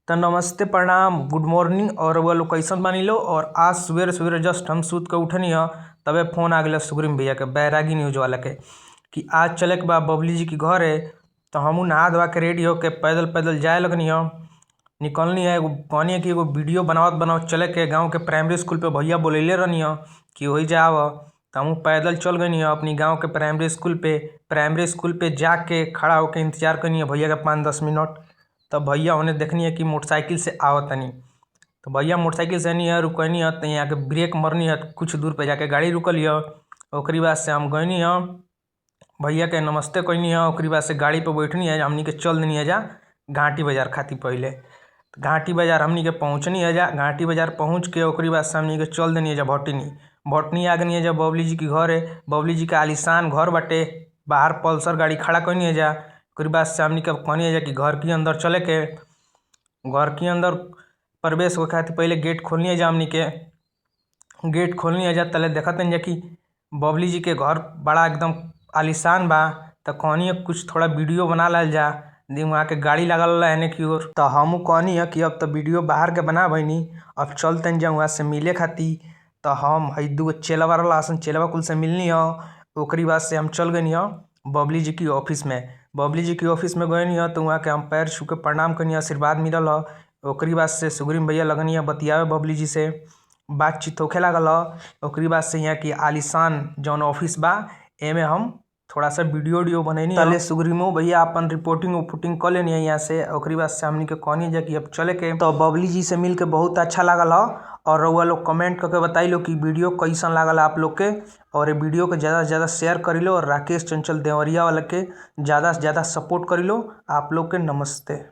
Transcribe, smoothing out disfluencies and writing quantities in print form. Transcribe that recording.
त नमस्ते, प्रणाम, गुड मॉर्निंग और रउआ लोग कइसन बानी लो। और आज सवेरे सवेरे जस्ट हम सुत के उठनी ह तबे फ़ोन आ गइल सुग्रीम भैया के, बैरागी न्यूज़ वाला के, कि आज चले के बा बबली जी के घरे। त हमहू नहा धोआ के रेडी होके पैदल पैदल जाए लगनी ह। निकलनी है, एगो कहनी है कि एगो वीडियो बनावत बनावत चले के गांव के प्राइमरी स्कूल पे भैया बोलैले रहनी ह कि वही जा आव। त हमहू पैदल चल गइनी ह अपनी गांव के प्राइमरी स्कूल पे। प्राइमरी स्कूल पे जाके खड़ा होके इंतजार कइनी ह भैया के 5-10 मिनट। तब भैया होने देखनी है कि मोटरसाइकिल से आवतनी। त भैया मोटरसाइकिल से आनी है, रुकनी है, त यहाँ के ब्रेक मरनी है, कुछ दूर पे जाके गाड़ी रुकली है। ओकरी बाद से हम गइनी है, भैया के नमस्ते कइनी है, ओकरी बाद से गाड़ी पे बैठनी है, हमनी के चल देनी है जा घाटी बाजार खातिर पहिले। घाटी बाजार हमनी के पहुंचनी है जा, घाटी बाजार पहुंच के ओकरी बाद से हमनी के चल देनी है जा भटनी। भटनी आ गनी है जा बबली जी के घरे। बबली जी के आलीशान घर बाटे, बाहर पल्सर गाड़ी खड़ा कइनी है जा। ओकरी बाद से हमनी के कहनी है जा कि घर के अंदर चले के। घर के अंदर प्रवेश होखे खातिर पहिले गेट खोलनी है जा हमनी के। गेट खोलनी है जा तले देखतनी जा कि बबली जी के घर बड़ा एकदम आलीशान बा। त कहनी है कुछ थोड़ा वीडियो बना लेल जा। वहां के गाड़ी लागल रहे एने की ओर। त हमहू कहनी है कि अब त वीडियो बाहर के बना बइनी, अब चल तनी जा वहां से मिले खातिर। त हम हई दूगो चेलावा रहलन चेलावा कुल से मिलनी ह। ओकरी बाद से हम चल गइनी ह बबली जी की ऑफिस में। बबली जी की ऑफिस में गइनी ह त वहां के हम पैर छू के प्रणाम कइनी ह, आशीर्वाद मिलल ह। ओकरी बाद से सुग्रीम भैया लगनी है बतियावे बबली जी से, बातचीत होखे लागल ह। ओकरी बाद से यहाँ की आलीशान जौन ऑफिस बा एमे हम थोड़ा सा वीडियो उडियो बनैनी। तले सुग्रीमो भैया अपन रिपोर्टिंग उपोर्टिंग क लेनी है यहाँ से। ओकरी बाद से हमनी के कहनी जा कि अब चले के। तो बबली जी से मिल के बहुत अच्छा लागल ह। और रउआ लोग कमेंट करके बताइलो कि वीडियो कैसन लागल आप लोग के। और ये वीडियो के ज्यादा से ज्यादा शेयर करिलो और राकेश चंचल देवरिया वाला के ज्यादा से ज्यादा सपोर्ट करिलो। आप लोग के नमस्ते।